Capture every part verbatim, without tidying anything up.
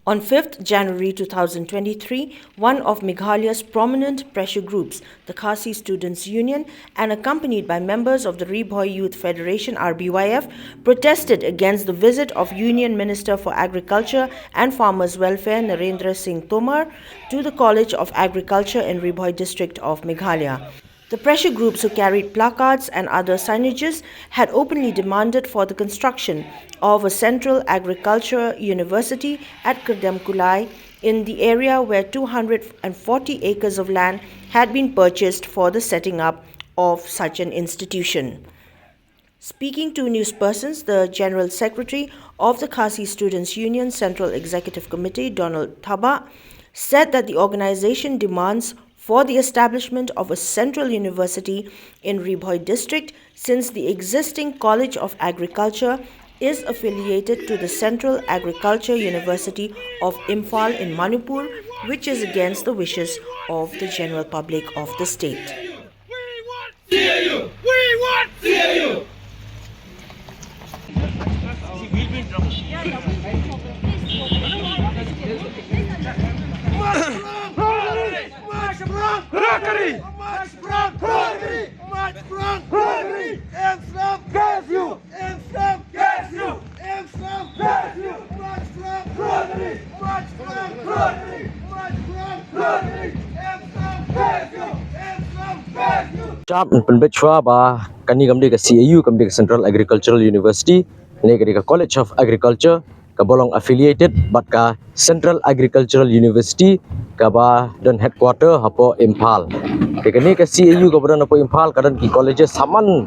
On fifth January two thousand twenty-three, one of Meghalaya's prominent pressure groups, the Khasi Students Union, and accompanied by members of the Ri Bhoi Youth Federation, R B Y F, protested against the visit of Union Minister for Agriculture and Farmers Welfare, Narendra Singh Tomar, to the College of Agriculture in Ri Bhoi district of Meghalaya. The pressure groups who carried placards and other signages had openly demanded for the construction of a central agriculture university at Kirdemkulai in the area where two hundred forty acres of land had been purchased for the setting up of such an institution. Speaking to newspersons, the General Secretary of the Khasi Students Union Central Executive Committee, Donald Thabah, said that the organization demands for the establishment of a central university in Ri Bhoi district, since the existing College of Agriculture is affiliated to the Central Agriculture University of Imphal in Manipur, which is against the wishes of the general public of the state. We want C A U! We want C A U! March Front! March Front! March Front! March Front! March Front! K S U! K S U! K S U! K S U! March Front! March Front! March Front! K S U! K S U! Jap pynbeit shuwa ba kane kam dei ka C A U, kam dei ka Central Agricultural University, ne ka dei ka College of Agriculture, kaba long affiliated bad ka Central Agricultural University, kaba don headquarter hapoh Imphal. Te kane ka C A U kaba don hapoh Imphal ka don ki colleges saman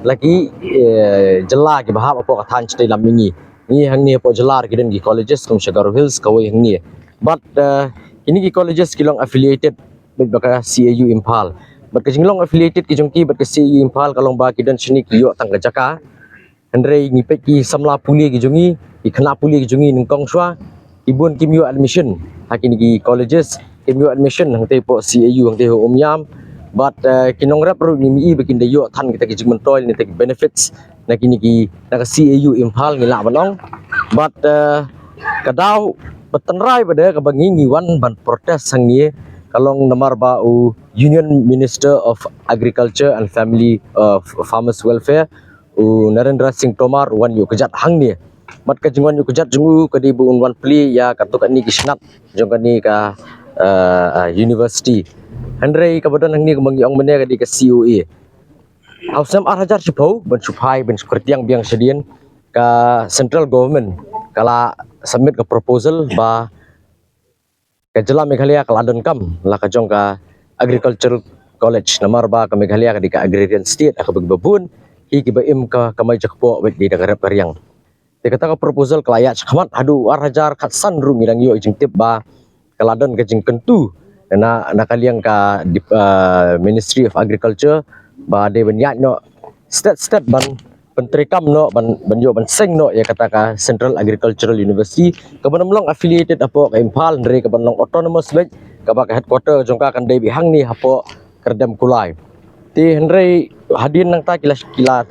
la ki, eh, jylla kiba hap hapoh ka thaiñ shatei lam mihngi. Ngi hangne hapoh jylla ki don ki colleges kum sha Garo Hills kawei hangne. Bad, eh, kine ki colleges ki long affiliated bad ka C A U Imphal. Bad ka jinglong affiliated ki jong ki bad ka C A U Imphal ka long ba ki don shane ki ïoh tang ka jaka. Hynrei ngi peit ki samla pule ki jong ngi, ki khynnah pule ki jong ngi nyngkong shuwa, ki bun kim ïoh admission ha kine ki colleges, kim ïoh admission hangtei hapoh C A U hangtei ha Umiam. Bad, eh, ki nongrep ruh ngim i ba kin da ïoh than kita ki jingmyntoi ne kita ki benefits na kine ki, na ka C A U Imphal ngi lah ban ong. Bad, eh, ka daw ba tynrai ba dei kaba ngi ngi wan ban protest hangne ka long namar ba u Union Minister of Agriculture and Family, eh, Farmers Welfare, u Narendra Singh Tomar u wan ïuh kjat hangne. Bad ka jingwan ïuh kjat jong u ka dei ba un wan plie ïa katto katne ki snat jong kane ka, eh, eh, university. Hynrei kaba don hangne kaba ngi ong mynne ka dei ka C O A. Ha u snem ar hajar shiphew ban shu phai ban shu kyrtiang biang shadien ka central government ka la submit ka proposal ba ka jylla Meghalaya ka la donkam la ka jong ka agricultural college namar ba ka Meghalaya ka dei ka agrarian state, ha kaba ki babun hi kiba im ka kamai jakpoh bad dei da ka rep ka riang. Te kata ka proposal ka la ïaid shakhmat haduh ar hajar khatsan ruh ngi dang ïoh jingtip ba ka la don ka jingkyntu na, na ka liang ka dip-, ah, Ministry of Agriculture ba dei ban ïaid noh stet stet ban pyntreikam noh ban, ban ïoh ban seng noh ïa kata ka Central Agricultural University kaba ym long affiliated hapoh ka Imphal hynrei kaba long autonomous beit kaba ka headquarter jong ka kan dei beit hangne hapoh Kyrdemkulai. Te hynrei hadien nangta ki la, ki la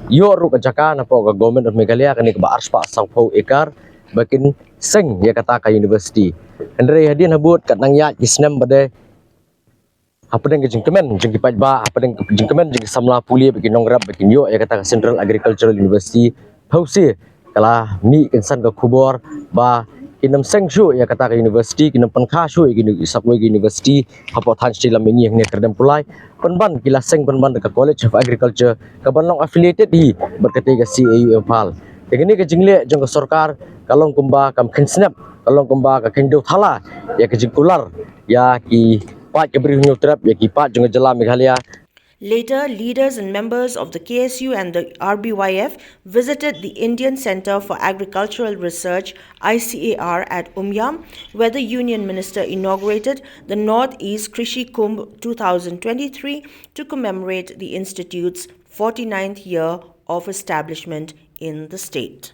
ïoh ruh ka jaka napoh ka Government of Meghalaya kane kaba ar spah sawphew acre ba kin seng ïa kata ka university. Hynrei hadien habud kat nang ïaid ki snem ba dei hapdeng ka jingkmen jong ki paidbah, hapdeng ka jingkmen jong ki samla pule bad ki nongrep ba kin ïoh ïa kata ka Central Agricultural University, phewse ka la mih kynsan ka khubor ba kin ym seng shuh ïa kata ka university, kin ym pynkha shuh ïa ki uni-, sa kawei ka university hapoh thaiñ shatei lam mihngi hangne Kyrdemkulai. Pynban ki la seng pynban da ka College of Agriculture kaban long affiliated hi bad katei ka C A U Imphal. Te kane ka jingleh jong ka sorkar ka long kumba kam kheiñ snep, ka long kumba ka kheiñ dew thala ïa ka jingkular ïa ki paid ka Bri Hynñiewtrep, ïa ki paid jong ka jylla Meghalaya. Later, leaders and members of the K S U and the R B Y F visited the Indian Centre for Agricultural Research, I C A R, at Umiam, where the Union Minister inaugurated the Northeast Krishi Kumbh two thousand twenty-three to commemorate the institute's forty-ninth year of establishment in the state.